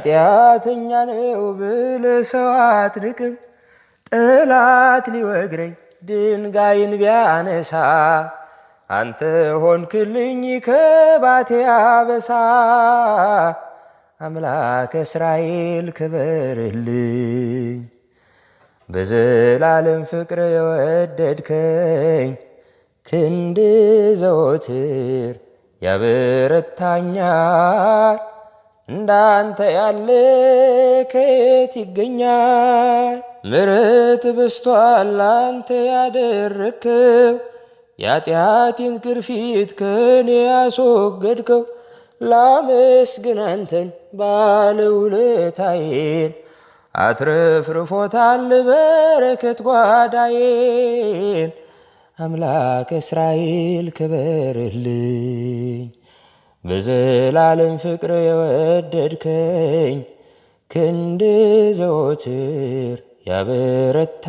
ኃጢአተኛ ነው ብለህ ሰው አትንቅም። ጠላት ሊወግረኝ ድንጋይን ቢያነሳ አንተ ሆንክልኝ ከባቴ አበሳ። አምላከ እስራኤል ክበርልኝ፣ በዘላለም ፍቅር የወደድከኝ ክንድ ዘወትር ያበረታኛል። እንዳንተ ያለ ከየት ይገኛል? ምሕረት በዝቷል ላንተ ያደረግከው፣ የኃጢአቴን ግርፊት ከኔ ያስወገድከው። ላመስግን አንተን ባለውለታዬን፣ አትረፍርፎታል በረከት ጓዳዬን። አምላክ እስራኤል ክበርልኝ፣ በዘላለም ፍቅር የወደድከኝ ክንድ ዘወትር ያበረታ